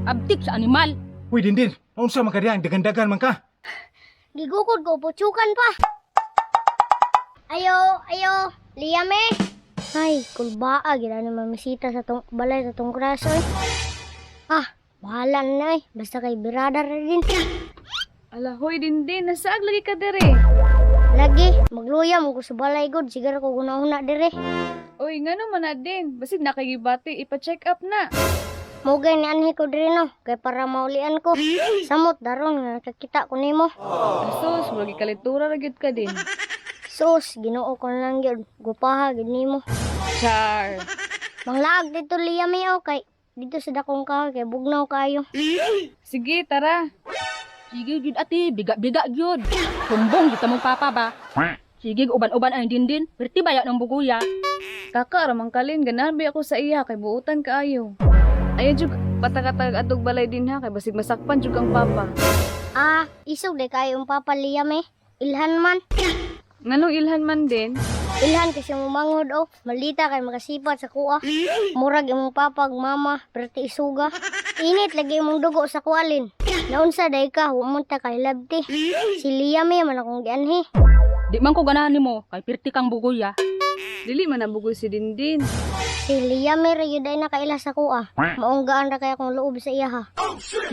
Kaabtik sa animal. Uy, Dindin, unsa man ka diyan, dagandagan man ka. Gigukod ko, putsukan pa. Ayo, ayo, liyame. Ay, kulbaa, gila ni mamisita sa tong balay sa tong kraso eh. Ah, bahala na eh. Basta kay birada ra din. Ala, hoy Dindin, nasaag lagi ka dire. Lagi, magluya mo ko sa balay god, siguro ko gunahuna dire. Oy, ngano man na din? Basig nakagibati, ipa-check up na. Mugay ni anhi ko dire no, kay para maulian ko. Samot daron nga nakakita ko nimo. Asos, murag kalitura ra gyud ka din. Sus, Ginoo ko na lang gyud, gupaha gyud nimo. Char. Manglaag dito liyame oh, kay dito sa dakong kahoy kay bugnaw kayo. Sige, tara. Sige jud ate, biga-biga gyud. Tumbong jud ta mong papa ba. Sige uban-uban ang Dindin, perti baya ng buguya. Kaka ra man kalin, ganahan ba ako sa iya kay buutan kaayo. Ayaw jud patakatag atog balay din ha kay basig masakpan jud ang papa. Ah, isog day kayo ang papa liyame. Ilhan man. Nganong ilhan man din? Ilhan kasi mumangod oh. Malita kay makasipat sa kuha. Murag imong papa ug mama, perti isuga. Init lagi imong dugo sa kualin. Naunsa day ka, wa mo ta kay labti. Si Liam eh, man akong gianhi. Di man ko ganahan nimo kay perti kang buguya. Dili man nabugoy si Dindin. Si Liam eh, ra yun ay nakaila sa kuha. Maunggaan ra kay akong loob sa iya ha.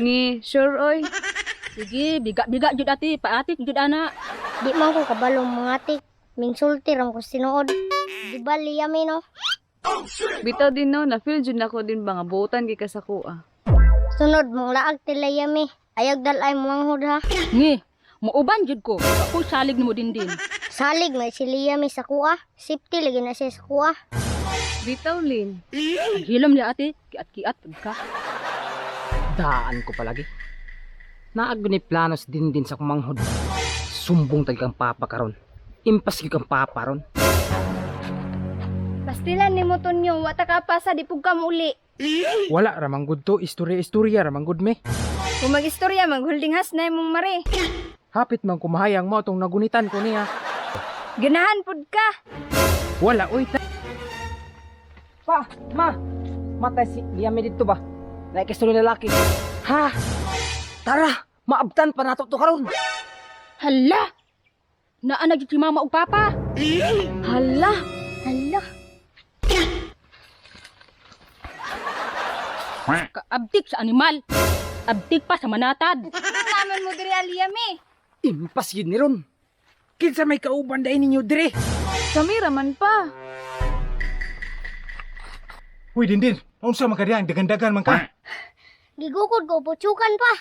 Ni, sure oy. Sige, biga-biga jud ate, paatik jud ana. Di man ko kabalong mga tik. Mingsulti ra ko sinuod. Di ba Liam eh, no? Bitaw din no, na feel jud nako din ba nga buutan gyud ka sa kuha. Sunod mong laag ti Liam eh. Ayag dalay manghod ha. Ngi, muuban jud ko. Ako salig nimo Dindin. Salig may si Liam eh sa kuha. Safety lagi na siya sa kuha. Bitaw Lin. Ang hilom niya ate, kiat-kiat pud ka. Daan ko palagi. Naag ni planos din din sa kumanghod. Sumbong tag kang papa karon. Impas gyud kang papa ron. Pastilan ni mo Tonyo, wa ta ka pasa di pug ka muli. Wala ra man gud to, istorya-istorya ra man gud me. Kung magistorya magholding has na imong mare. Hapit man kumahayang mo tong nagunitan ko niya. Ganahan pud ka. Wala oy ta. Pa, ma. Matay si Liam dito ba? Naikastro ni lalaki. Ha? Tara, maabtan pa nato to karon. Hala! Naa na jud si mama ug papa. Hala, Hala. Kaabtik sa animal. Abtik pa sa manatad. Naman mo diri Liam eh. Impas gyud ni ron. Kinsa may kauban dai ninyo dire? kami ra man pa. Uy, Dindin, unsa man ka diyan, dagandagan man ka. Gigukod ko, putsukan pa.